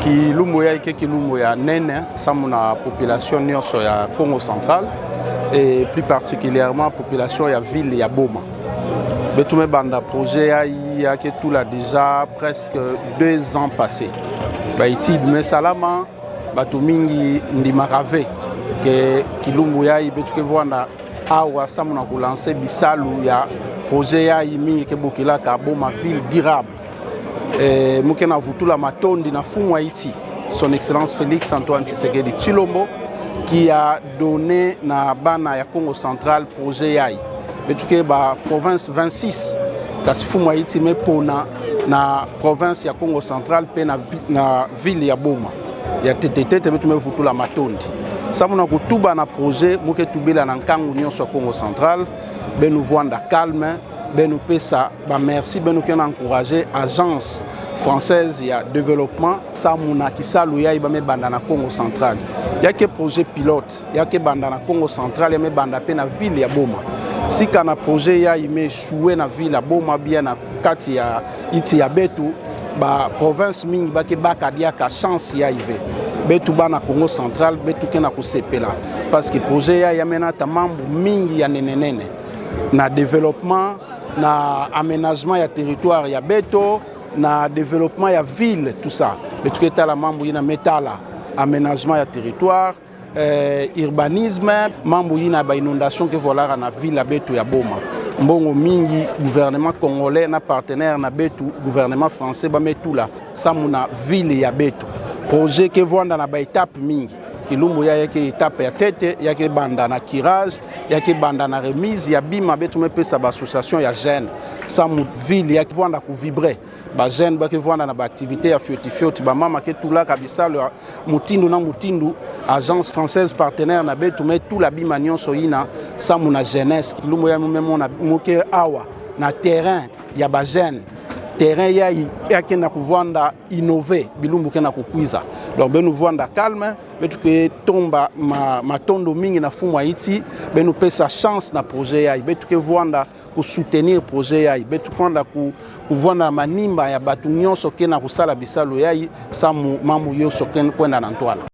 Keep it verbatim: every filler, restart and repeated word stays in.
Kilumbu yayi ke kilumbu ya nene samu na population nyonso ya Kongo Central, et plus particulièrement population ya ville ya Boma. Beto me banda projet yayi, ya ke tula déjà presque deux ans passés. Ba études me salama, bato mingi ndimaka ve que kilumbu yayi beto ke vwanda awa samu na ku lancer bisalu ya projet yayi mingi ke bokilaka Boma ville durable. Eh, mo ke na vutula matondi na mfumu a nsi, Son Excellence Félix Antoine Tshisekedi Tshilombo, qui a donné na bana ya Kongo Central projet yayi. Beto ke ba province vingt-six, kasi mfumu a nsi me pona na province ya Kongo Central mpe na vi-, na ville ya Boma. Ya ntete ntete beto me vutula matondi. Samu na kutuba na projet, mo ke tubila na nkangu nyonso ya Kongo Central, beno vwanda calme, beno pesa ba merci, beno ke na encourager Agence Française ya Développement samu na kisalu yayi ba me banda na Kongo Central. Ya ke projet pilote, ya ke banda na Kongo Central, ya me banda mpe na ville ya Boma. Si kana projet yayi me échouer na ville ya Boma, bien na kati ya nsi ya beto, ba province mingi ba ke baka diaka chance yayi ve. Beto bana Kongo Central, beto ke na kusepela. Parce que projet yayi ya me nata mambu mingi ya nene nene. Na développement, na aménagement ya territoire ya beto, na développement ya ville, tout ça. Beto ke tala mambu yina me tala aménagement ya territoire, eh, urbanisme, mambu yina ba inondation ke volaka na ville ya beto ya Boma. Mbongo mingi gouvernement congolais na partenaire na beto, gouvernement français, ba me tula samu na ville ya beto. Projet ke vwanda na ba étape mingi. Kilumbu yayi ya ke étape ya ntete, ya ke banda na curage, ya ke banda na remise ya bima, beto me pesa ba association ya jeunes samu ville ya ke vwanda ku vibrer. Ba jeunes ba ke vwanda na ba activité ya fioti fioti, ba mama ke tulaka bisalu ya mutindu na mutindu. Agence Française partenaire na beto me tula bima nyonso yina samu na jeunesse. Kilumbu yayi mo me mona mo ke awa na terrain ya ba jeunes. Terrain yayi ya ke na kuvwanda innover bilumbu ke na kukwiza. Donc beno vwanda calme, beto ke tomba ma-, matondo mingi na mfumu a nsi, beno pesa chance na projet yayi. Beto ke vwanda ku soutenir projet yayi. Beto vwanda ku, kuvwanda manima ya bato nyonso ke na kusala bisalu yayi samu mambu nyonso ke kwenda na ntwala.